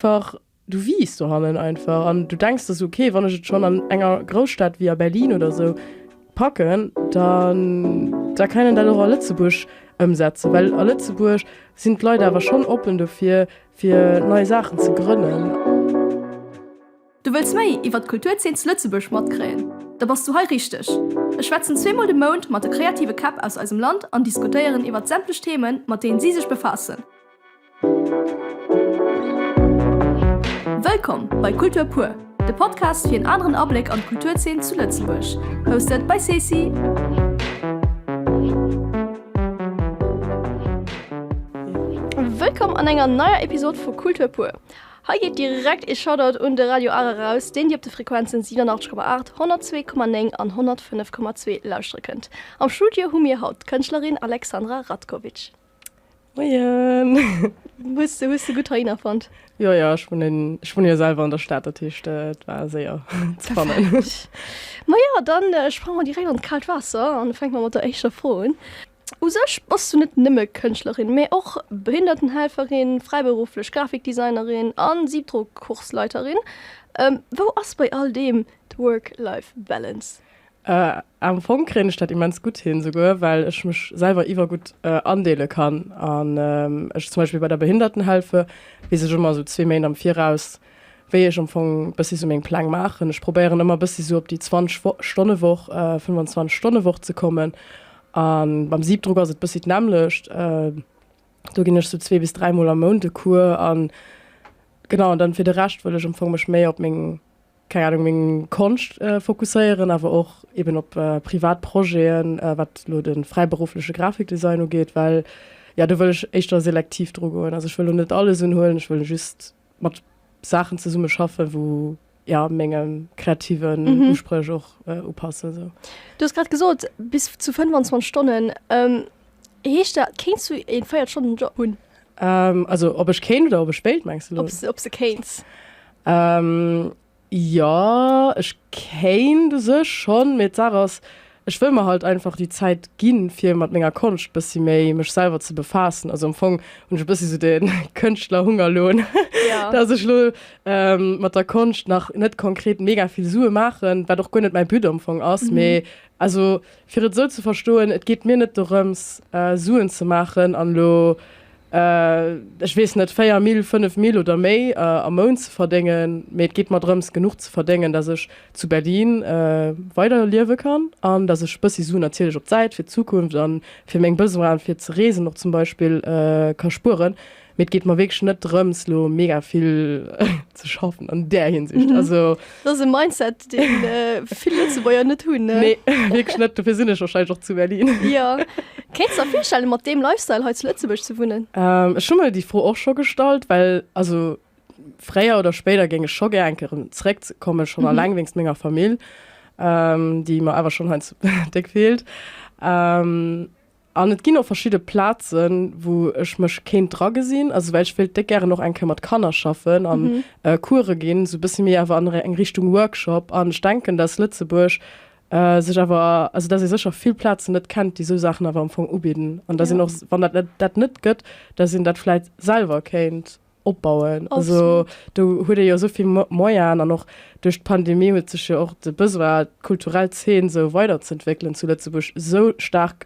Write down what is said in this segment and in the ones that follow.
Einfach, du wiisst dohannen einfach an du denks der sou, okay, wann ech et schonn an enger Grousstad wéi a Berlin oder sou packen, dann da kann een dat och a Lëtzebuerg ëmsetzen, well a Lëtzebuerg sinn d'Leit awer schonn oppen dofir, fir nei Saachen ze grënnen. Du wëlls méi iwwert d'Kulturzeen zu Lëtzebuerg matkréien? Da bass du hei richteg! Ech schwätzen zweemol de Mount mat de kreative Käpp aus eisem Land an diskutéieren iwwert sämtlech Themen, mat deenen si sech befaassen. Wëllkomm bei Kultur pur, de Podcast fir en aneren Abléck an d'Kulturzeen zu Lëtzebuerg. Hosted by Ceci. Wëllkomm an enger neier Episod vu Kultur pur. Hei geet direkt ee Shoutout un de Radio Ara raus, deen dir op de Frequenzen 87,8, 102,9 an 105,2 lauschtere kënnt. Am Studio hu mir haut d'Kënschtlerin Alexandra Ratkovic. Moien! Hues de, hues de gutt heihinner fonnt? Jo, jo, ech wunnen, ech wunne jo selwer an der Stad, dat heescht, et war séier ze fannen. Perfekt. Ma jo, dann sprange mer direkt an d'kaalt Waasser an fänke mer mat der éischter Fro un. U sech bass du net nëmme Kënschtlerin, mee och Behindertenhelferin, fräiberufflech Grafikdesignerin a Siebdruckkursleiterin. Wou ass bei all deem d'Work-Life-Balance? Am Fong kréien ech dat immens gutt hin souguer, well ech mech selwer iwwergutt andeele kann. An ech zum Beispill bei der Behindertenhelfe weess ech ëmmer esou zwee Méint am Viraus, wéi ech am Fong bëssi sou meng Pläng maachen. Ech probéieren ëmmer bëssi sou op déi 20 Stonne Woch, 25 Stonne Woch ze kommen. A beim Siebdruck ass et bëssi d'nämmlecht. Do ginn ech sou zwee bis dräimol am Mount e Cours. An genau, an dann fir de Rescht wëll ech am Fong mech méi op meng keng Ahnung, meng Konscht fokusséieren, awer och eben op privat Projeten, wat elo de fräiberuffleche Grafikdesign ugeet, well jo do wëll ech éischter selektiv dru goen. Also ech wëll elo net alles unhuelen, ech wëll just mat Saachen zesumme schaffen, wou jo mengem kreativen Uspréch och upassen esou. Du hues grad gesot bis zu 25 Stonnen. Heescht dat, kéints du een 40 Stonnen Job hunn? Also ob ech kéint oder ob ech wéilt, mengs du elo? Ob s de kéints. Jo, ech kéint u sech schonn, mee d'Saach ass, ech wëll mer halt einfach déi Zäit ginn, fir mat menger Konscht bëssi méi mech selwer ze befaassen. Also am Fong hunn ech e bëssi sou de Kënschtlerhungerlohn, dass ech elo mat der Konscht nach net konkret mega vill Sue maachen, wat och guer net mäi But am Fong ass. Mee also fir et esou ze verstoen, et geet mir net dorëms, Suen ze maachen an elo ech weess net, 4 Mille, 5 Mille oder méi am Mount ze verdéngen, mee et geet mer drëms, genuch ze verdéngen, dass ech zu Berlin weider liewe kann an dass ech e bëssi Suen natierlech op d'Säit fir d'Zukunft a fir meng Besoinen, fir ze reesen och zum Beispill, ka spueren. Mee et geet mer wierklech net drëms, lo mega vill ze schaffen an där Hinsicht. Also. Dat ass e Mindset, deen vill Lëtzebuerger net hunn, ne? Nee, wierklech net. Dofir sinn ech warscheinlech och zu Berlin. Jo. Kéints de der virstellen, mat deem Lifestyle hei zu Lëtzebuerg ze wunnen? Ech hu mer déi Fro och scho gestallt, well also fréier oder spéider géing ech scho gär eng Kéier erëm zeréckkommen, schonn alleng wéinst menger Famill, déi mer awer schonn heiansdo déck feelt. An et ginn och verschidde Plazen, wou ech mech kéint dra gesinn, also well ech wéilt déck gären och eng Kéier mat Kanner schaffen an Course ginn, esou e bëssi méi awer an eng Richtung Workshop. An ech denken, dass Lëtzebuerg sech awer, also dass ee sécher vill Plazen net kennt, déi esou Saachen awer am Fong ubidden. An dass een och, wann dat net dat net gëtt, dass een dat vläit selwer kéint opbauen. Also do huet ee jo esou vill Moyenen an och duerch d'Pandemie huet sech jo och de Besoin, d'kulturell Zeen esou weiderzëentwéckelen zu Lëtzebuerg esou staark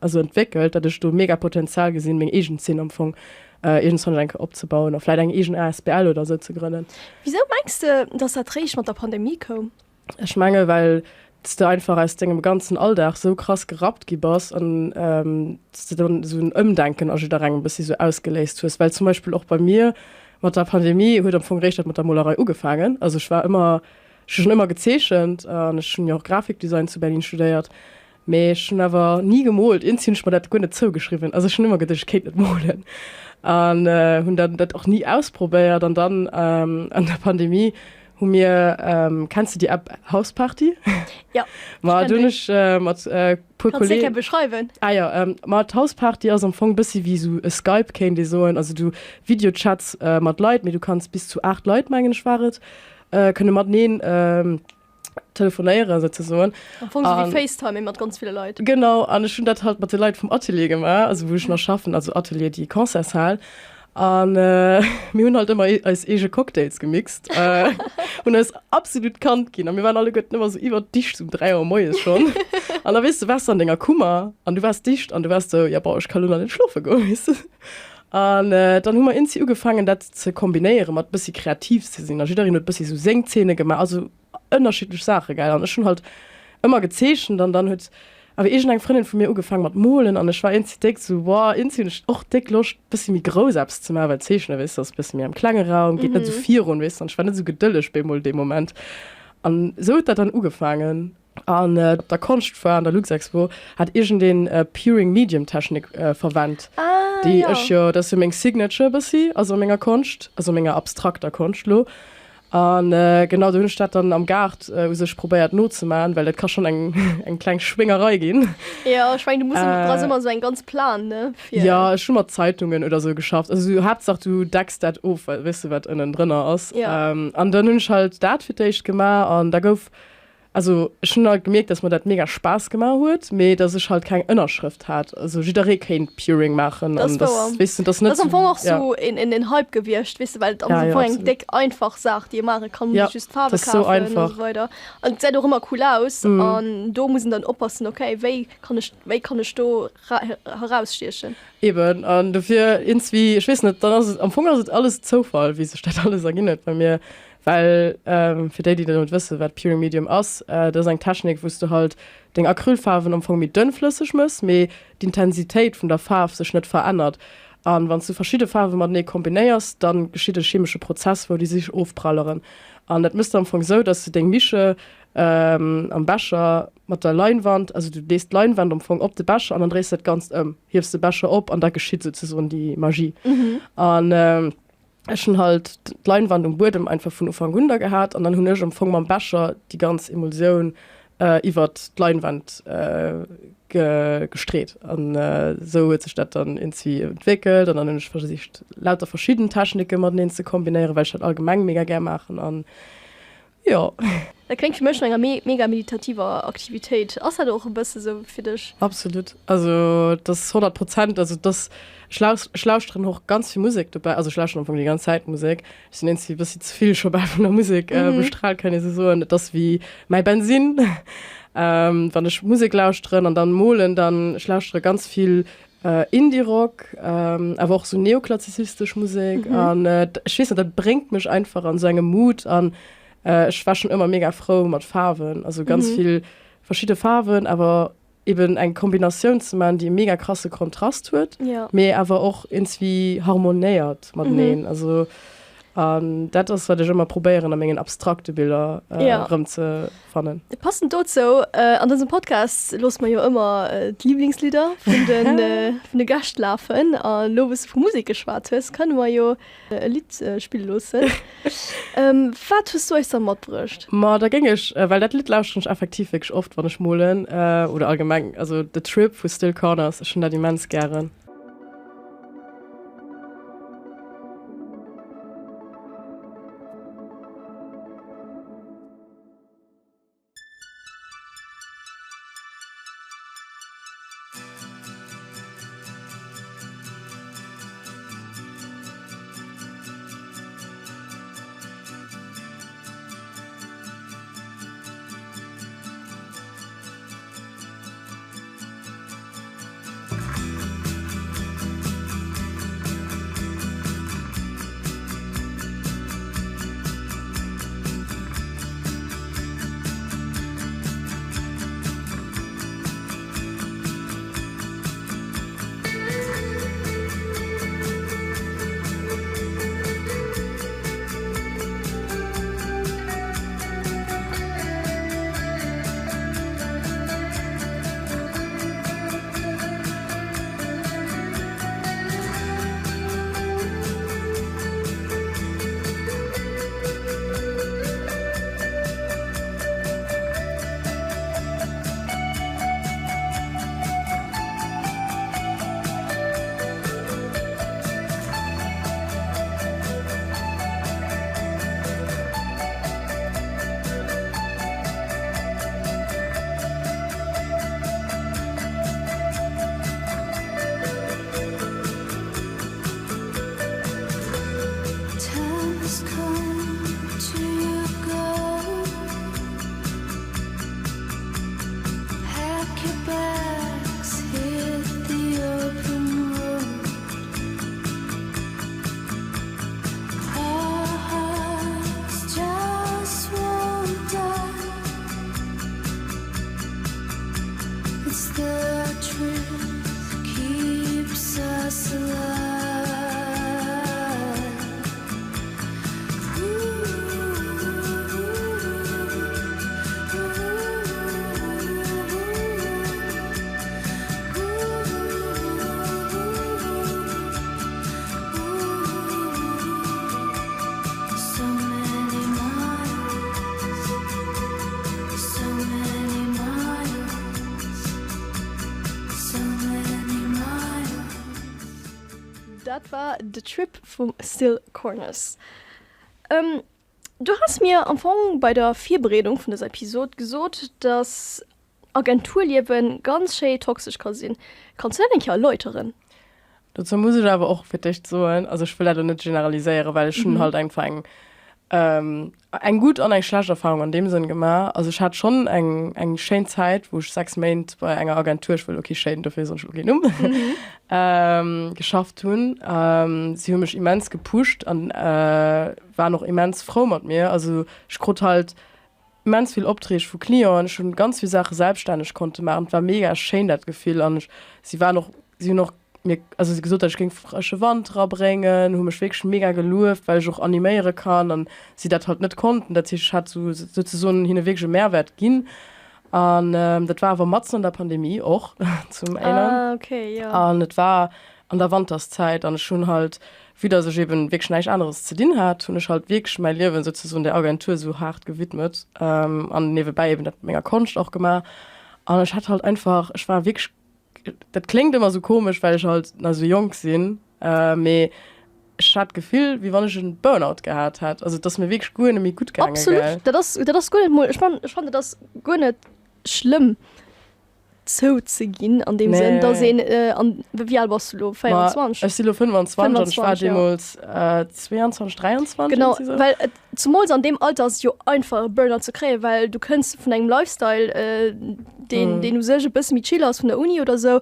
also entwéckelt, datt ech do mega Potenzial gesinn, meng eegen Zeen am Fong iergendswann eng Kéier opzebauen a vläit eng eegen asbl oder esou ze grënnen. Wisou mengs de, datt dat réischt mat der Pandemie koum? Ech menge well s de einfach aus dengem ganzen Alldag sou krass gerappt gi bass an s de dann esou en Ëmdenken a jidderengem e bëssi sou ausgeléist hues. Well zum Beispill och bei mir mat der Pandemie huet am Fong réischt dat mat der Molerei ugefaangen. Also ech war ëmmer, ech hu schonn ëmmer gezeechent an ech hunn jo och Grafikdesign zu Berlin studéiert, Mee ech hunn awer ni gemoolt. Iergendwéi hunn ech mer dat guer net zougeschriwwen. Also ech hunn ëmmer geduecht, ech kéint net molen an hunn dann dat och ni ausprobéiert. An dann an der Pandemie hu mir, kenns de déi App Houseparty? Jo, Ma do hunn ech mat e puer Kanns de eng Kéier beschreiwen? Ah jo, ma d'Houseparty ass am Fong bëssi wéi esou e Skype, kéint ee soen. Also du videochats mat Leit, mee du kanns bis zu 8 Leit, mengen ech war et, kënne mateneen telefonéieren souzesoen. Am Fong sou wéi FaceTime, mee mat ganz ville Leit. Genau, an ech hunn dat halt mat de Leit vum Atelier gemaach, also wou ech nach schaffen, also Atelier déi Concertshal. An mir hunn halt ëmmer eis eege Cocktails gemixt, hunn eis absolut d'Kand ginn a mir waren alleguerten ëmmer sou iwwerdicht um 3 Auer moies schonn. An da weess de, waars du an denger Kummer an du waars dicht an du waars sou, jo bon, ech ka lo nach net schlofe goen, weess de. An dann hu mer eenzi ugefaangen dat ze kombinéieren mat bëssi kreativ ze sinn a jiddereen huet bëssi sou seng Zeene gemaach, also ënnerschiddlech Saache gell. An ech hunn halt ëmmer gezeechent an dann huet awer iergend eng Frëndin vu mir ugefaang mat molen an ech war eenzi déck sou, boah, eenzi hunn ech och déck Loscht bëssi méi grouss eppes ze maachen, well zeechnen, weess de, ass bëssi méi am klenge Raum, geet net sou virun, weess de, an ech war net sou gedëlleg bemol dee Moment. An sou huet dat dann ugefaangen. An op der Konschtfoire an der Luxexpo hat iergendeen Pouring Medium Technik verwennt, déi ech jo, dat ass jo meng Signature bëssi, also a menger Konscht, also a menger abstrakter Konscht lo. An genau, do hunn ech dat dann am Gaart u sech probéiert nozemaachen, well dat ka schonn eng eng kleng Schwéngerei ginn. Jo, ech mengen, du muss ëmmer, brauchs ëmmer esou eng ganz Plan, ne, fir. Jo, ech hu mat Zeitungen oder esou geschafft. Also sou Haaptsaach du decks dat of, well weess de wat ënnendrënner ass. Jo. An dann hunn ech halt dat fir d'éischt gemaach an da gouf Also ech hunn halt gemierkt, dass mer dat mega Spaass gemaach huet, mee dass ech halt keng Ënnerschrëft hat. Also jidderee kéint Puring maachen an das, weess du, das net. Dat ass am Fong och sou en en Hype gewiescht, weess de, well et ass am Fong eng déck einfach Saach, déi ee maache kann, muss just Faarwe kafen an esou weider. An et gesäit och ëmmer cool aus an do muss een dann oppassen, okay, wéi kann ech, wéi kann ech do erausstiechen. Eben, an dofir iergendswéi, ech weess net, dann ass et, am Fong ass et alles Zoufall, wéi sech dat alles erginn huet bei mir. Well fir déi, déi dat net wëssen, wat Pouring Medium ass, dat ass eng Technik, wou s du halt deng Acrylfaarwen am Fong méi dënnflësseg mëss, mee d'Intensitéit vun der Faarf sech net verännert. An wann s du verschidde Faarwe matenee kombinéiers, da geschitt e chemesche Prozess, wou déi sech ofpralleren. An dat mëss de am Fong sou, dass du deng Mische am Becher mat der Leinwand, also du lees d'Leinwand am Fong op de Becher an dann dréis de dat Ganzt ëm, hiefs de Becher op an da geschitt souzesoen déi Magie. An Ech hunn halt d'Leinwand um Buedem einfach vun Ufank un da gehat an dann hunn ech am Fong mam Becher déi ganz Emulsioun iwwert d'Leinwand gestreet an esou huet sech dat dann iergendwéi entwéckelt an dann hunn ech versicht lauter verschidden Technike mateneen ze kombinéieren, well ech dat allgemeng mega gär maachen an Jo. Dat kléngt fir mech no enger mega meditativer Aktivitéit. Ass dat och e bësse sou fir dech? Absolut. Also dat ass 100 Prozent. Also dat ech laus ech lauschteren och ganz vill Musek dobäi. Also ech lauschteren am Fong déi ganz Zäit Musek. Ech sinn iergendwéi e bëssi ze vill scho bal vun der Musek bestrahlt, kann ee sou soen. Et ass wéi mäi Bensinn. Wann ech Musek lauschteren an dann molen, dann ech lauschtere ganz vill Indie-Rock, awer och sou neoklassizistesch Musek an ech weess net, dat bréngt mech einfach an sou engem Mood an ech war schonn ëmmer mega frou mat Faarwen, also ganz vill verschidde Faarwen, awer eben eng Kombinatioun ze man, déi e mega krasse Kontrast huet, mee awer och iergendswéi harmonéiert mateneen. Also an dat ass wat ech ëmmer probéieren a mengen abstrakte Biller erëm ze fannen. Passend dozou, an dësem Podcast loosse mer jo ëmmer d'Liblingslidder vun de vun de Gäscht lafen. A lo wou s de vu Musek geschwat hues, kënne mer jo e Lidd spille loossen. Wat hues du eis da matbruecht? Ma da géing ech, well dat Lidd lauschteren ech effektiv wierklech oft wann ech molen oder allgemeng, also The Trip vu Still Corners, ech hunn dat immens gären. Dat war The Trip vum Still Corners. Du has mir am Fong bei der Virbereedung vun dëser Episod gesot, dass Agenturliewen ganz schéi toxesch ka sinn. Kanns du dat eng Kéier erläuteren? Dozou muss ech awer och fir d'éischt soen, also ech wëll dat elo net generaliséieren, well ech hunn halt einfach eng eng gutt an eng schlecht Erfahrung an deem Sënn gemaach. Also ech hat schonn eng eng schéin Zäit, wou ech 6 Méint bei enger Agentur, ech wëll elo kee schéin, dofir soen ech elo keen Numm, geschafft hunn. Si hu mech immens gepusht an waren och immens frou mat mir. Also ech krut halt immens vill Opträg vu Clienten, ech hunn ganz vill Saache selbststänneg konnte maachen. Et war mega schéin dat Gefill an ech si waren och si hunn och mir also si gesot, datt ech géing frësche Wand rabréngen, hu mech wierklech mega gelueft, well ech och animéiere kann an si dat halt net konnten. Dat heescht ech hat sou souzesoen hinne wierklech e Mehrwert ginn an dat war awer matzen an der Pandemie och zum éinen Ah okay, jo. an et war an der Wanterszäit an ech hunn halt Vue dass ech eben wierklech näischt aneres ze dinn hat, hunn ech halt wierklech mäi Liewen souzesoen där Agentur sou haart gewidmet an niewebäi eben dat mat menger Konscht och gemaach. An ech hat halt einfach, ech war wierklech, dat kléngt ëmmer sou komesch, well ech halt nach sou jonk sinn, mee ech hat d'Gefill, wéi wann ech e Burnout gehat hätt. Also et ass mir wierklech guer net méi gutt gaangen, gell. Absolut, dat ass, dat ass guer net mol, ech man, ech fannen dat ass guer net schlëmm. Zouzeginn an deem Sënn, dass een an, wéi al bass du elo, 24? Ech si lo 25 an ech war deemools 22, 23. Genau, well et zemools an deem Alter ass et jo einfach e Burnout ze kréien, well du kënns vun engem Lifestyle, deen deen u sech e bësse méi chill ass vun der Uni oder esou.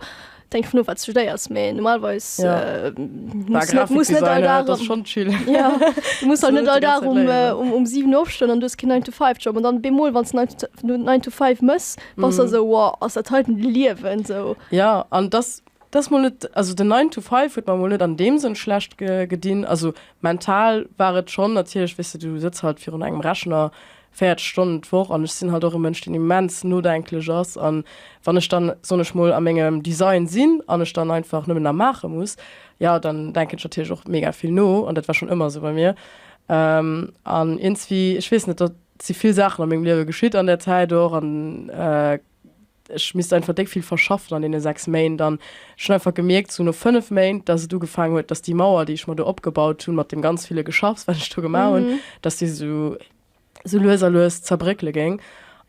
Et hänkt dovun of, wat s du studéiers, mee normalerweis muss net muss net all Dag ja du muss halt net all Dag um um 7 opstoen an du hues keen 9 to 5 Job an dann bemol wann s de 9 to 5 mëss, Bass der sou, wow, ass dat heiten d'Liewen sou? Jo, an dass dass mol net, also den Nine to Five huet mer mol net an deem Sënn schlecht gedinn. Also mental war et schonn natierlech, weess de, du sëtz halt virun engem Rechner 40 Stonnen d'Woch an ech sinn halt och e Mënsch, deen immens nodenklech ass an wann ech dann, soen ech mol, a mengem Design sinn an ech dann einfach nëmmen nach maache muss, jo, dann denken ech natierlech och mega vill no an dat war schonn ëmmer esou bei mir. An iergendswéi, ech weess net, Et si vill Saachen a mengem Liewe geschitt an där Zäit och an ech misst einfach déck vill verschaffen an deene 6 Méint an ech hunn einfach gemierkt sou no 5 Méint, dass et ugefaangen huet, dass déi Mauer, déi ech mer do opgebaut hunn mat deem ganz ville Geschaffs, wat ech do gemaach hunn, dass déi sou sou lues a lues zerbréckele géing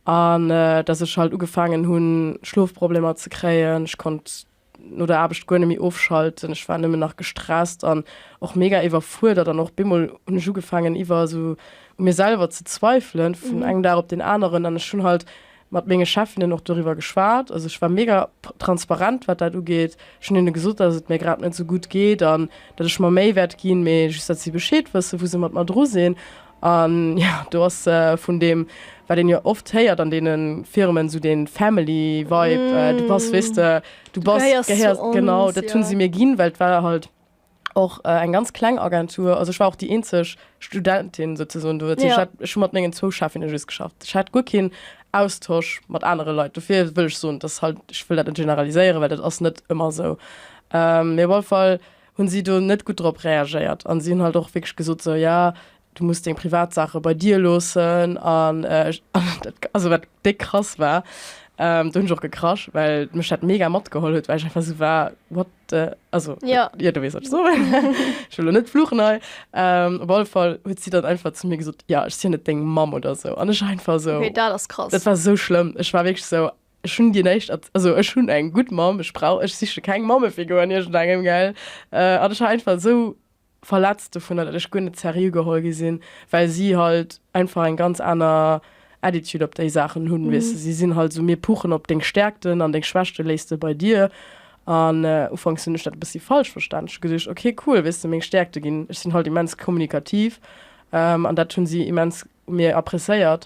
an dass ech halt ugefaangen hunn Schlofproblemer ze kréien. Ech konnt no der Aarbecht guer net méi ofschalten, ech war nëmmen nach gestresst an och mega iwwerfuerdert an och bemol hunn ech ugefaangen iwwer esou u mir selwer ze zweifelen vun engem Dag op deen aneren an ech hunn halt mat menge Chefinnen och doriwwer geschwat, also ech war mega transparent wat dat ugeet, ech hunn hinne gesot, dass et mir grad net esou gutt geet an datt ech mer Méi wäert ginn, mee just datt si Bescheed wëssen, wou se mat mer dru sinn An jo, do ass vun deem, wat een jo oft héiert an deene Firmen, esou dee Family Vibe, du bass, weess de, du bass, gehéiers, genau, dat hunn si mir ginn, well et war halt och eng ganz kleng Agentur, also ech war och déi eenzeg Studentin souzesoen do, dat heescht, ech hat, ech hu mat mengen zwou Chefinne just geschafft, ech hat guer keen Austosch mat anere Leit, dofir wëll ech soen, dass halt, ech wëll dat net generaliséieren, well dat ass net ëmmer esou, mee op alle Fall hunn si do net gutt drop reagéiert an si hunn halt och wierklech gesot sou, ja du muss deng privat Saache bei dir loossen an dat also wat déck krass war, do hunn ech och gekrasch, well mech dat mega matgeholl huet, well ech einfach sou war what the also ja ja du weess wat ech soen, ech wëll lo net fluchen hei. Op alle Fall huet si dann einfach zu mir gesot, ja ech sinn net deng Mamm oder sou an ech einfach sou okay dat ass krass, dat war sou schlëmm, ech war wierklech sou Ech hunn dir näischt erz-, also ech hunn eng gutt Mamm, ech brauch, ech siche keng Mammefigur an iergendengem, gell? An ech war einfach esou verletzt dovunner, datt ech guer net seriö geholl gi sinn, well si halt einfach eng ganz aner Attitude op déi Saachen hunn, weess de. Si sinn halt esou, mir puchen op deng Stärkten an deng Schwächte léiss de bei dir. An ufanks hunn ech dat e bëssi falsch verstan. Ech hu geduecht, okay cool, weess de, meng Stärkte ginn, ech sinn halt immens kommunikativ, an dat hunn si immens u mir appréciéiert.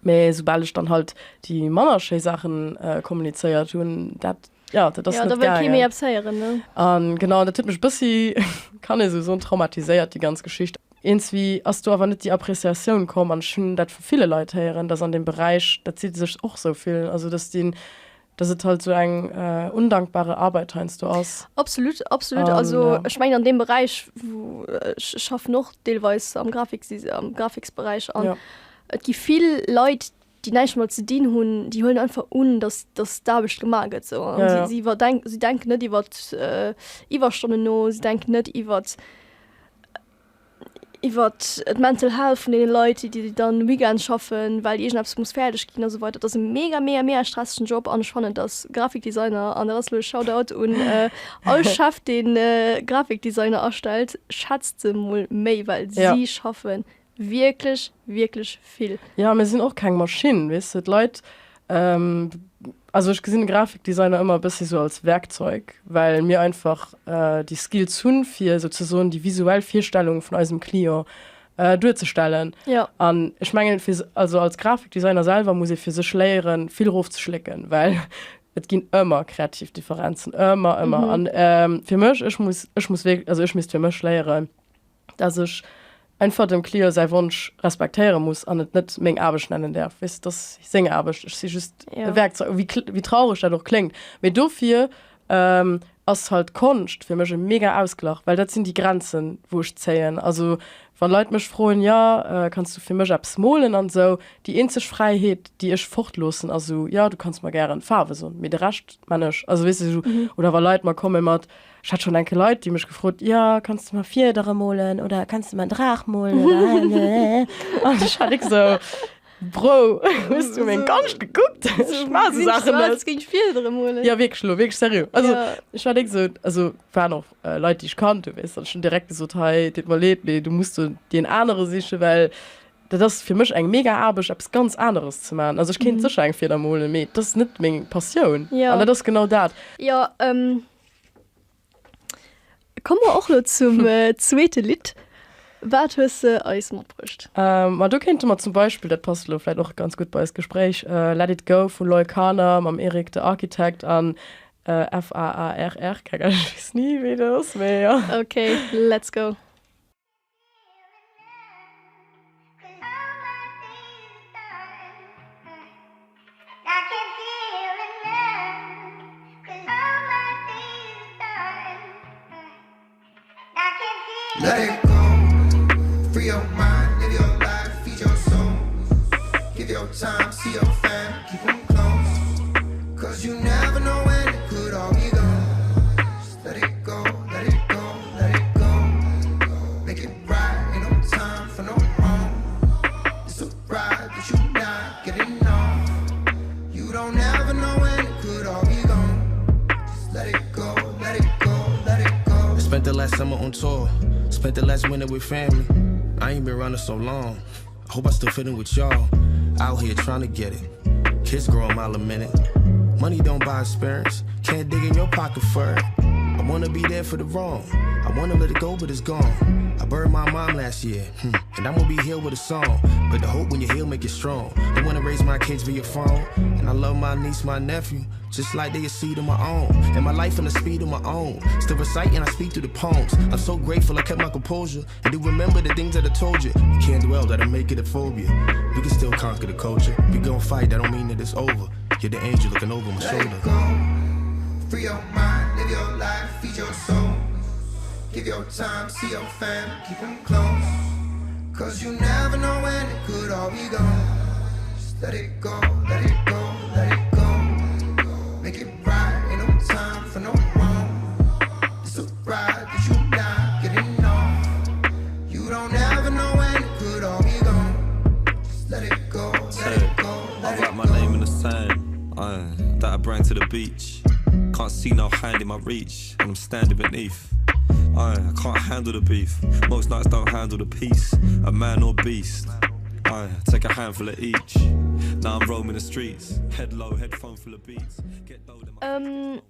Mee soubal ech dann halt déi manner schéi Saachen kommunizéiert hunn, dat, ja, dat ass Ja, net da wëll kee méi gaangen. eppes héieren, ne? An genau, dat huet mech e bëssi, kann ee sou soen, traumatiséiert, déi ganz Geschicht. Iergendswéi ass do awer net déi Appreciatioun komm, an ech hunn dat vu ville Leit héieren, dass an deem Beräich, dat si sech och sou fillen, also dass déi, dass et halt sou eng undankbare Arbeit heiansdo ass. Absolut, absolut. An, Also ja. ech mengen an deem Beräich, wou ech schaffen och deelweis am Grafik, am Grafiksberäich an Ja. et gi vill Leit. déi näischt domat ze dinn hunn, déi huelen einfach un, dass, dass d'Aarbecht gemaach gëtt sou. An Ja, ja. si, si iwwerdenk, si denken net iwwer Iwwerstonnen no, si denken net iwwer iwwer d'Mental Health vun deene Leit, déi, déi dann Weekends schaffen, well iergendeppes muss fäerdeg ginn a sou weider. Dat ass e mega, mega, mega stressegen Job an ech fannen, dass Grafikdesigner, an dat ass elo e Shoutout un all Chef, dee Grafikdesigner astellt, schätzt se mol méi, well Ja. si schaffen Wierklech, wierklech vill. Jo, mir sinn och keng Maschinn, weess de. D'Leit, also ech gesinn de Grafikdesigner ëmmer e bëssi sou als Werkzeug, well mir einfach déi Skills hunn, fir souzesoen déi visuell Virstellung vun eisem Client duerzestellen. Jo. An ech mengen, fir, also als Grafikdesigner selwer muss ee fir sech léieren, vill erofzeschlécken, well et ginn ëmmer kreativ Differenzen, ëmmer, ëmmer. An fir mech, ech muss, ech muss wierklech, also ech misst fir mech léieren, dass ech einfach dem Client säi Wonsch respektéiere muss an et net meng Aarbecht nennen däerf. Weess de, dat ass seng Aarbecht, ech si just e Werkzeug, wéi wéi traureg dat och kléngt. Mee dofir ass halt Konscht fir mech e mega Ausglach, well dat sinn déi Grenzen, wou ech zéien. Also wa Leit mech froen, jo kanns du fir mech eppes molen an esou, déi eenzeg Fräiheet, déi ech fortloossen, ass esou, jo du kanns mer gären Faarwe soen, mee de Rescht man ech. Also weess de esou, oder wa Leit mer komme mat, Ech hat schon enke Leit, déi mech gefrot, jo, kanns du mer Fiedere molen oder kanns du mer en Draach molen oder an ech hat ik sou, Bro, hues du meng Konscht gekuckt? Ech maache sou Saachen net. Géing Fiedere molen? Jo, wierklech elo, wierklech seriö. Also ech war déck sou, also waren och Leit, déi ech kannt hu, weess, an ech hunn direkt gesot, hei, deet mer leed, mee du muss do deen anere sichen, well dat ass fir mech eng mega Aarbecht, eppes ganz aneres ze maachen. Also ech kéint sécher eng Fieder molen, mee dat ass net meng Passioun. An dat ass genau dat. Jo, Komme mer och lo zum zweete Lidd. Wat hues de eis matbruecht? Ma do kéinte mer zum Beispill, dat passt elo vläicht och ganz gutt bei eist Gespréich, Let It Go vu Loyle Carner mam Eric the Architect an FAARR, keng Ahnung, ech weess ni wéi dat ass, mee jo. Ok, let's go. Let it go. Free your mind, live your life, feed your soul. Give your time, see your fam, keep 'em close. Cause you never know when it could all be gone. Just let it go, let it go, let it go. Make it right, ain't no time for no wrong. It's a ride that you not getting off. You don't ever know when it could all be gone. Just let it go, let it go, let it go. Spent the last summer on tour. Spent the last winter with family. I ain't been running so long. I hope I still fit in with y'all. Out here trying to get it. Kids grow a mile a minute. Money don't buy experience. Can't dig in your pocket for it. I wanna be there for the wrong. I wanna let it go, but it's gone. I buried my mom last year, hmm, and I'm gonna be healed with a song. But the hope when you heal, make it strong. I wanna raise my kids via phone, and I love my niece, my nephew, just like they a seed of my own. And my life in the speed of my own. Still reciting, I speak through the poems. I'm so grateful I kept my composure. And do remember the things that I told you. You can't dwell, that'll make it a phobia. We can still conquer the culture. We gon' fight, that don't mean that it's over. You're the angel looking over my Let shoulder. it go. Free your mind, live your life, feed your soul. Give your time, see your fam, keep 'em close. Cause you never know when it could all be gone. Just let it go, let it go, let it go. Make it right, ain't no time for no wrong. It's a ride that you not getting off. You don't ever know when it could all be gone. Just let it go, let it go, I let write it my go. name in the sand, aye, that I bring to the beach. Can't see no hand in my reach, and I'm standing beneath. Aye, I can't handle the beef. Most nights don't handle the peace. A man or beast. Aye, take a handful of each. Now I'm roaming the streets, head low, headphone full of beats. Get low, then my Um,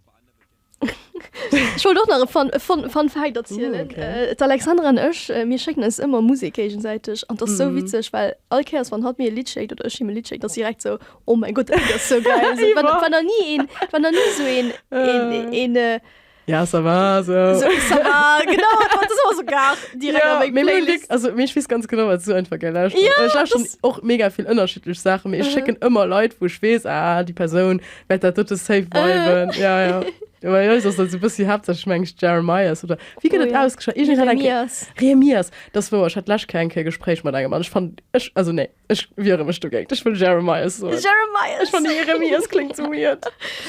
Ech wollt och nach e Fun, Fun, Fun Fact erzielen. Uh, okay. Äh, D'Alexandra an ech, äh, mir schécken eis ëmmer Musek géigesäiteg an 't ass sou Mhm. witzeg, well all Kéiers wann hatt mir e Lidd schéckt oder ech him e Lidd schécken, ass direkt sou, oh mäin Gott, dat Lidd ass sou geil. So, war, war nach ni een, war nach ni sou een, een, een, äh, Ja, ça va, so. so, ça va, genau, dat ass ëmmer sou gar direkt Ja, an meng mee mir hunn Playlist. wierk- also mee ech weess ganz genau, wat s du einfach gär lauschters. Ja, Ech lauschteren das- och mega vill ënnerschiddlech Saachen, mee ech Mhm. schécken ëmmer Leit, wou ech weess, ah, déi Persoun wäert dat dote safe viben. Ja, ja. Bei eis ass dat esou e bëssi haaptsächlech meng ech Jeremias oder wéi gëtt Oh et ja. ausgeschwat? Iergendeen hat eng Kéier Jeremias. Remias, dat ass wouer. Ech hat d'lescht Kéier eng Kéier e Gespréich mat engem an ech fannen, ech, also nee, ech wiere mech dogéint. Ech wëll Jeremias soen. Jeremias! Ech fannen Jeremias kléngt sou weird.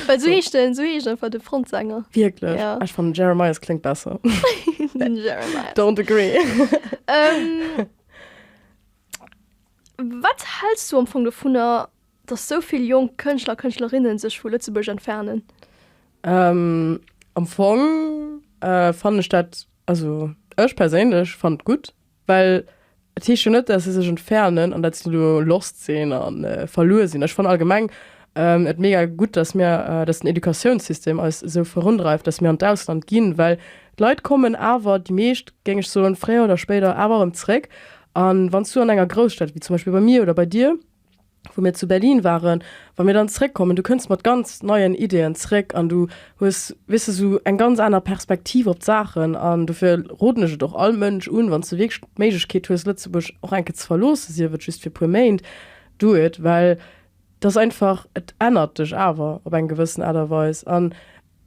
Well sou heescht en, sou heescht einfach de Frontsänger. Wierklech? Ja. Ech fannen Jeremias kléngt besser. Den Jeremias. Don't agree. Ähm, wat häls du am Fong dovunner, dass sou vill jonk Kënschtler a Kënschtlerinnen sech vu Lëtzebuerg entfernen? Ähm, am Fong fannen ech dat, also ech perséinlech fannen et gutt, well et heescht jo net, dass se sech entfernen an dat se elo lost sinn a verluer sinn. Ech fannen allgemeng et mega gutt, dass mir, dass den Educatiounssystem eis esou virundreift, dass mir an d'Ausland ginn, well d'Leit kommen awer, déi meescht géing ech soen, fréier oder spéider awer erëm zréck. An wann s du an enger Grousstad, wéi zum Beispill bei mir oder bei dir, wou mir zu Berlin waren, wa mir dann zréckkommen, du kënns mat ganz neien Ideeën zréck an du hues, weess de, sou eng ganz aner Perspektiv op d'Saachen. An dofir roden ech et och all Mënsch un, wann s du wierklech d'Méiglechkeet hues, Lëtzebuerg och eng Kéier ze verloossen, sief et just fir e puer Méint, do it, well et ass einfach, et ännert dech awer op eng gewëssen Aart a Weis. An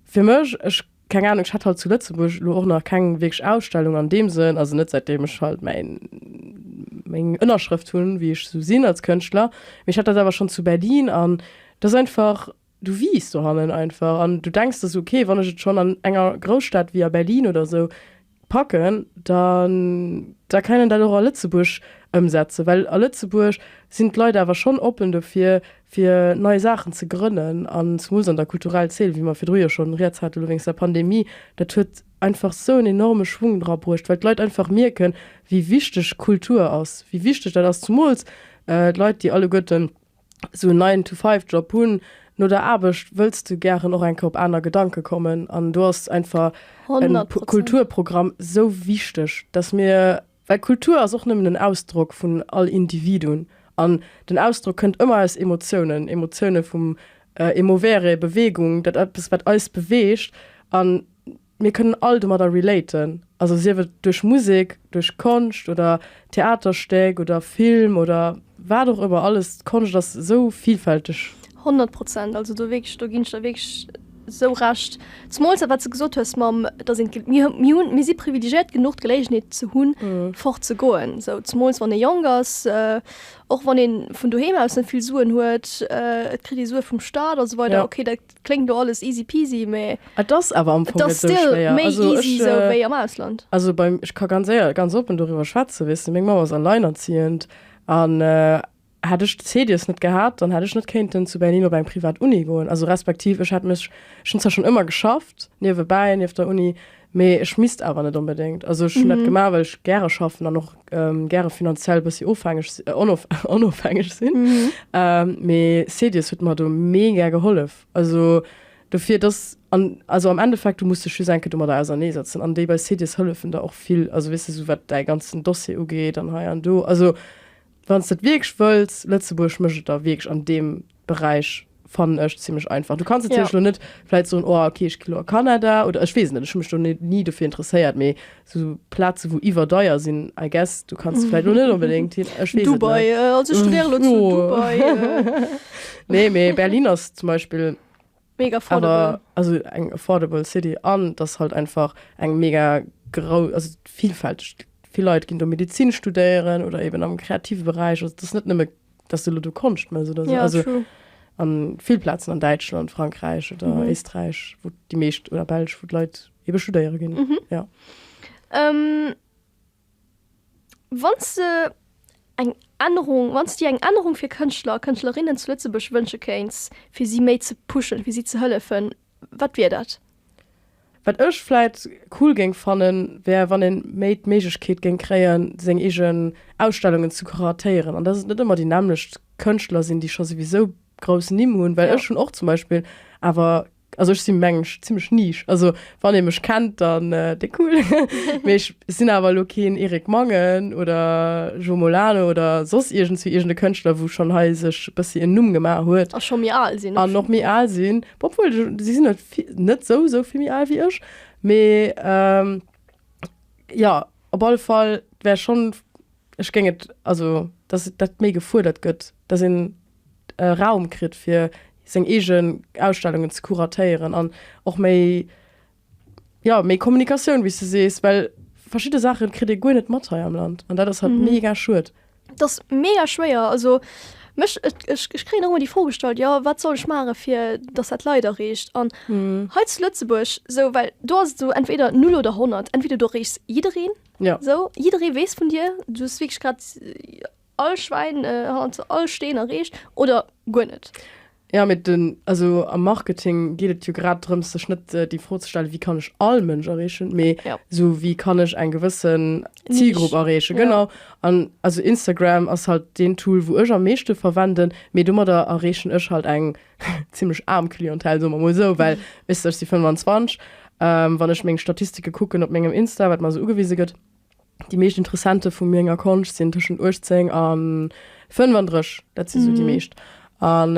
fir mech, ech Keng Ahnung, ech hat halt zu Lëtzebuerg elo och nach keng wierklech Ausstellung an deem Sënn, also net säitdeem ech halt mäin, meng Ënnerschrëft hunn, wéi ech sou sinn als Kënschtler, mee ech hat dat awer schonn zu Berlin an dat ass einfach, du wiisst dohannen einfach an du denks der sou, okay, wann ech et schonn an enger Grousstad wéi a Berlin oder sou packen, dann da kann een dat och a Lëtzebuerg ëmsetzen, well a Lëtzebuerg sinn d'Leit awer schonn oppen dofir, fir nei Saachen ze grënnen an zemools an der kulturell Zeen, wéi mer virdru jo schonn rieds hate lo wéinst der Pandemie, dat huet einfach sou en enorme Schwung dra bruecht, well d'Leit einfach mierken, wéi wichteg Kultur ass, wéi wichteg dat ass, zemools d'Leit, déi alleguerten sou en Nine to Five Job hunn, no der Aarbecht wëlls du gären och eng Kéier op aner Gedanke kommen an do ass einfach en 100%. Kulturprogramm sou wichteg, dass mir, well Kultur ass och nëmmen en Ausdrock vun all Individuen an den Ausdrock kënnt ëmmer aus Emotiounen, Emotioune vum Emovere, Bewegung, dat eppes wat eis beweegt an Mir kënnen all domadder relaten, also sief et duerch Musek, duerch Konscht oder Theaterstéck oder Film oder wat och ëmmer alles. D'Konscht ass esou vielfälteg. 100%, also do wierklech, do ginn ech der wierklech esou Recht. Zemools dat wat s de gesot hues mam, dass een, mir mir hunn, mir si privilegiéiert genuch d'Geléigenheet ze hunn fort ze goen, esou zemools wann ee jonk ass, och wann ee vun doheem aus net vill Suen huet, et kritt ee Sue vum Staat a sou weider, okay dat Kléngt lo alles easy peasy, mee Et ass awer am et Fong net ass esou still schwéier. méi Also easy ech, esou wéi am Ausland. also beim, ech ka ganz éier, ganz oppen doriwwer schwätzen, weess de, meng Mamm ass alleinerziehend an hätt ech d'CEDIAS net gehat, dann hätt ech net kéinten zu Berlin op eng privat Uni goen. Also respektiv ech hätt mech, ech hunn zwar schonn ëmmer geschafft niewebäi, nieft der Uni, mee ech misst awer net onbedéngt. Also ech hunn dat gemaach, well ech gäre schaffen an och gäre finanziell e bëssi ofhängeg, onofhängeg sinn. Mee CEDIAS huet mer do mega gehollef. Also dofir, dass, an also am Endeffekt, du muss dech just eng Kéier domadder auserneesetzen an déi bei CEDIAS hëllefen der och vill, also weess de, sou wat däi ganzen Dossier ugeet an hei an do. Also Wann s de et wierklech wëlls, Lëtzebuerg mécht et der wierklech an deem Beräich, fannen ech, zimmlech einfach. Du kanns natierlech elo net vläit soen, oh okay, ech gi elo a Kanada oder ech weess et net, ech hu mech do ni dofir interesséiert, mee sou Plaze wou iwwerdeier sinn, I guess, do kanns de vläit elo net onbedéngt hin, ech weess et net. Dubai, also ech studéiere elo zu Dubai. Nee, mee Berlin ass zum Beispill Mega affordable. Awer also eng affordable City an dass halt einfach eng mega grou also vielfälteg vill Leit ginn do Medizin studéieren oder eben am kreative Beräich also dass net nëmme dass du lo do Konscht mëss oder sou Ja, also true. an vill Plazen an Däitschland, Frankräich oder Mhm. Éisträich wou déi meescht oder Belsch wou d'Leit ebe studéiere ginn Mhm. ja. Ähm, Wann s de eng Ännerung, wann s de dir eng Ännerung fir Kënschtler a Kënschtlerinnen zu Lëtzebuerg wënsche kéints, fir si méi ze pushen, fir si ze hëllefen, wat wier dat? Wat ech vläit cool géing fannen, wär wann een méi d'Méiglechkeet géing kréien, seng eegen Ausstellungen ze kuratéieren an dass et net ëmmer déi nämmlecht Kënschtler sinn, déi scho souwisou grouss Nimm hunn, well ech hunn och zum Beispill awer Also ech sinn mengen ech zimmlech niche. Also wann ee mech kennt, dann déi cool. Mee ech sinn awer elo keen Eric Mangen oder Jo Molano oder soss iergendswéi iergend e Kënschtler, wou schonn hei sech e bëssi en Numm gemaach huet. A scho méi al sinn. An och méi al sinn. Bon, obwuel, si sinn net vill, net sou, sou vill méi al wéi ech. Mee jo, op alle Fall wär schonn, ech géing et, also dass dat méi gefuerdert gëtt, dass een Raum kritt fir. seng eegen Ausstellungen ze kuratéieren an och méi, jo, méi Kommunikatioun, wéi s de sees, well verschidde Saache kritt ee guer net mat hei am Land an dat ass halt mega schued. Et ass mega schwéier. Also mech, ech, ech kréien och ëmmer déi Fro gestallt, jo wat soll ech maache fir datt dat Leit erreecht? An hei zu Lëtzebuerg esou, well do ass et esou entweder null oder 100, entweder du erreechs jiddereen, esou jidderee weess vun dir, du hues wierklech grad all Schwäin hannert all Steen erreecht, oder guer net. Ja, mee den, also am Marketing geet et jo grad drëms, sech net déi Fro ze stellen, wéi kann ech all Mënsch erreechen, mee Ja. esou, wéi kann ech eng gewëssen Zilgrupp Nisch. erreechen. Ja. Genau. An also Instagram ass halt deen Tool, wou ech am meeschte verwenden, mee domadder erreechen ech halt eng zimmlech aarm Clientèle, soe mer mol esou, well, weess de, ech si 25, wann ech meng Statistike kucken op mengem Insta, wat mer esou ugewise gëtt, Déi meescht Interessente vu menger Konscht sinn tëschent 18 a 35, dat si sou déi meescht. An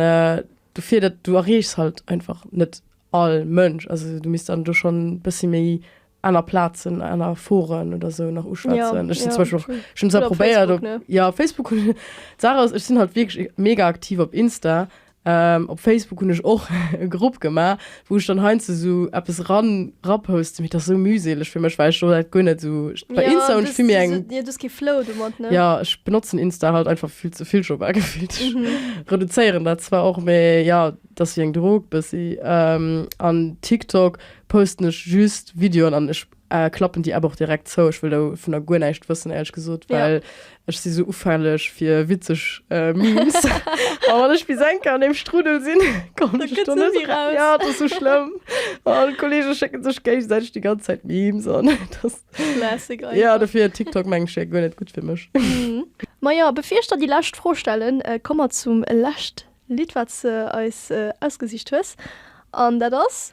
dofir, dat du erreechs halt einfach net all Mënsch. Also du misst dann do schonn e bëssi méi aner Plazen, aner Foren oder sou nach uschwätzen. Ech sinn zum Beispill och, ech hunn zwar probéiert op, jo Facebook hunn, d'Saach ass, ech sinn halt wierklech mega aktiv op Insta Op Facebook hunn ech och e Grupp gemaach, wou ech dann heiansdo esou eppes ran raposten, mee dat ass esou mühseleg fir mech, well ech do dat guer net esou, bei Insta hunn ech vill méi eng. Jo, du hues kee Flow domat, ne? Jo, ech benotzen Insta halt einfach vill ze vill scho bal gefillt. Ech reduzéieren dat zwar och, mee jo, dat ass wéi eng Drog bëssi. An TikTok posten ech just Videoen an ech Klappen déi App och direkt zou. Ech wëll dovunner guer näischt wëssen, éierlech gesot, well ech si sou ufälleg fir witzeg Memes. A wann ech bis eng Kéier an deem Strudel sinn, kommen ech do net eraus. Ja, dat ass sou schlëmm. An d'Kolleege schécke sech géigesäiteg déi ganz Zäit Memes an et ass. Classic einfach. Ja, dofir TikTok mengen ech wär guer net gutt fir mech. Majo, bevir ech der déi lescht Fro stellen, komme mer zum lescht Lidd, wat s de eis ausgesicht hues. An dat ass?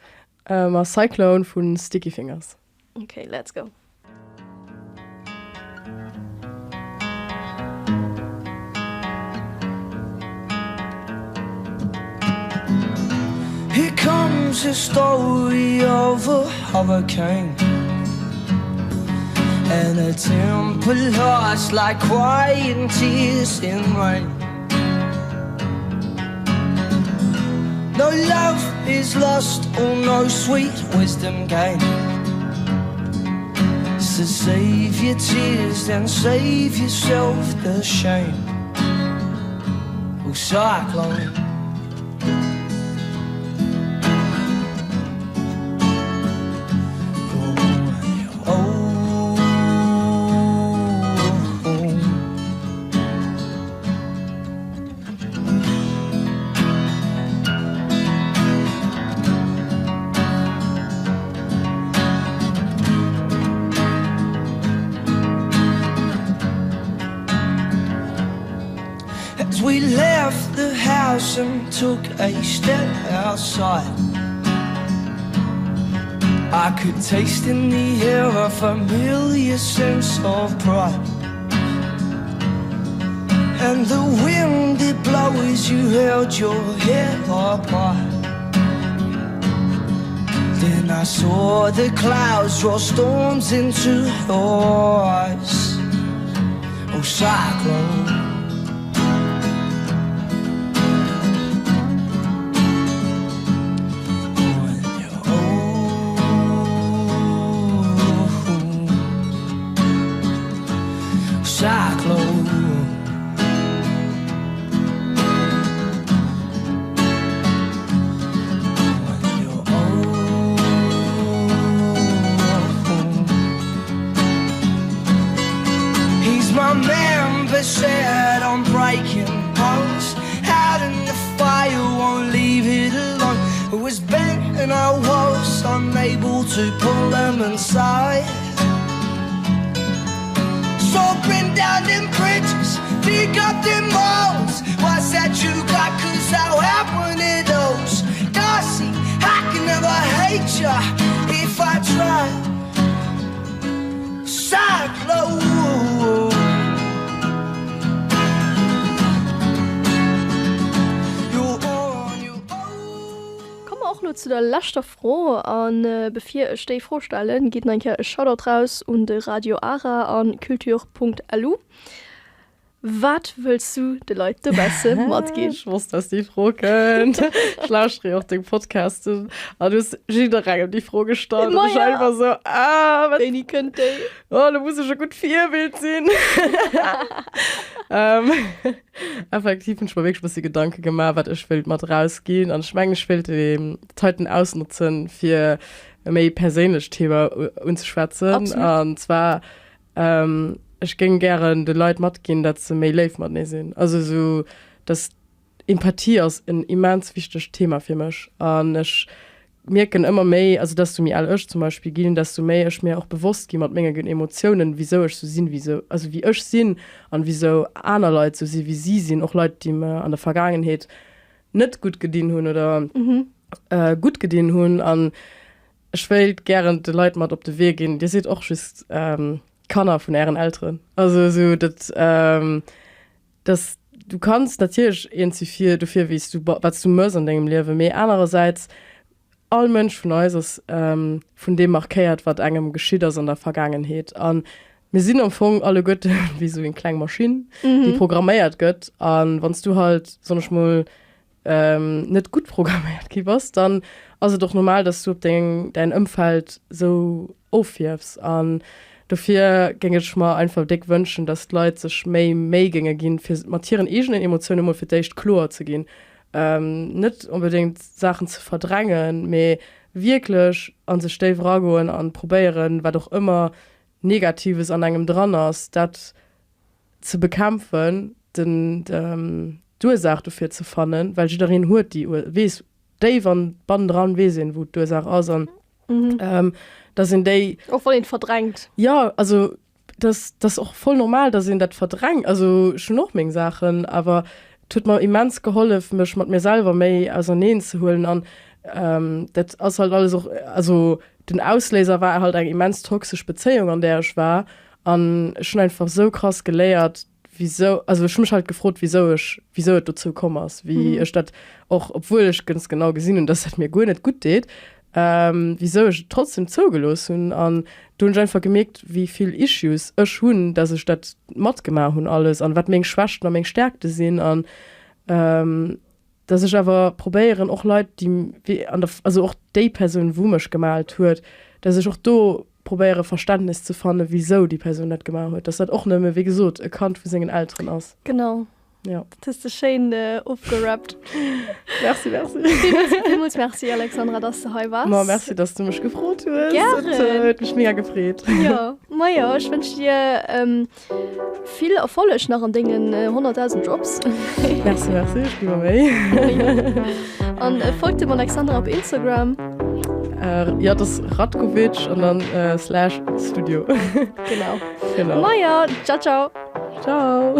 Ma Cyclone vu Sticky Fingers. Ok, let's go. Here comes the story of a hurricane And a temple lost like quiet tears in rain No love is lost or no sweet wisdom gained So save your tears and save yourself the shame Oh cyclone As we left the house and took a step outside I could taste in the air a familiar sense of pride And the wind it blows you held your head up high Then I saw the clouds draw storms into your eyes Oh cyclone He's my man, but said I'm breaking bones Out in the fire, won't leave it alone It was bent and I was unable to pull them inside So bring down them bridges, pick up them walls What's that you got? Cause I'll have one of those Darcy, I can never hate ya if I try Cyclone Komme mer och lo zu der leschter Fro. An bevir ech déi Fro stellen, geet nach eng Kéier e Shoutout raus un de Radio Ara an Culture.lu. Wat wëlls du de Leit dobausse matginn? Ech wosst, dass déi Fro kënnt. Ech lauschtere jo och deng Podcasten an du hues jidderengem déi Fro gestallt. An ech war einfach esou, ah, wat. Wéini kënnt déi? Oh, lo muss ech e gutt Virbild sinn. Effektiv hunn ech mer wierklech e bëssi Gedanke gemaach, wat ech wéilt mat erausginn. An ech mengen, ech wéilt d'Heiten ausnotzen, fir e méi perséinlecht Thema unzeschwätzen. An zwar Ech géing gären de Leit matginn, datt se méi léif matenee sinn. Also esou, datt Empathie ass en immens wichtegt Thema fir mech an ech mierken ëmmer méi, also desto méi al ech zum Beispill ginn, desto méi ech mir och bewosst gi mat menge Emotiounen, wisou ech sou sinn, wisou, also wéi ech sinn an wisou aner Leit sou si wéi si sinn, och Leit déi mer an der Vergaangenheet net gutt gedinn hunn oder gutt gedinn hunn. An Ech wéilt gären de Leit mat op de Wee ginn, Dir sidd och just Kanner vun Ären Elteren. Also esou dat, dass du kanns natierlech eens si fir dofir wéi s du wat s du mëss an dengem Liewen, mee anerersäits all Mënsch vun eis ass vun deem markéiert wat engem geschitt ass an der Vergaangenheet. A mir sinn am Fong alleguerte wéi esou eng kleng Maschinn, déi programméiert gëtt. A wann s du halt, soen ech mol, net gutt programméiert gi bass, dann ass et och normal, dass du op deng, däin Ëmfeld sou ofwierfs. An dofir géing ech mer einfach déck wënschen, dass d'Leit sech méi Méi géinge ginn, fir mat hiren eegenen Emotiounen emol fir d'éischt kloer ze ginn. Net onbedéngt Saachen ze verdrängen, mee wierklech a sech déif eragoen an probéieren, wat och ëmmer Negatives an engem dran ass, dat ze bekämpfen, den, d'Ursaach dofir ze fannen, well jiddereen huet déi Ur, weess déif an bannendran weess een, wou d'Ursaach ass an dass een déi. Och wann een et verdrängt. Jo, also dass dass och voll normal, dass een dat verdrängt. Also ech hunn och meng Saachen, awer et huet mer immens gehollef, mech mat mir selwer méi auserneen ze huelen an dat ass halt alles och, also den Ausléiser war halt eng immens toxesch Bezéiung an där ech war An ech hunn einfach sou krass geléiert, wisou, also ech hu mech halt gefrot, wisou ech, wisou et dozou komm ass, wéi ech dat och, obwuel ech ganz genau gesinn hunn, dass dat mir guer net gutt deet, wisou ech et trotzdem zougelooss hunn. An do hunn ech einfach gemierkt, wéi vill Issues ech hunn, dass ech dat matgemaach hunn alles an wat meng Schwächten a meng Stärkte sinn an dass ech awer probéieren och Leit déi wéi an der, also och déi Persoun wou mech gemellt huet, dass ech och do probéiere Verständnis ze fanne wisou déi Persoun dat gemaach huet, dass dat och nëmme wéi gesot e Kand vu sengen Elteren ass. Genau. Jo. Dat hues de schéin ofgerappt. Merci, merci. Villmools, villmools merci Alexandra, dass de hei waars. Ma merci, dass du mech gefrot hues. Gären. Et huet mech mega gefreet. Jo, majo, ech wënsch dir Vill Erfolleg nach an dengen 100.000 Jobs. Merci, merci, ech gi mer Méi. An folgt dem Alexandra op Instagram. Jo, dat ass Radkovic an dann slash Studio. Genau. Genau. Maja, ciao, ciao. Ciao.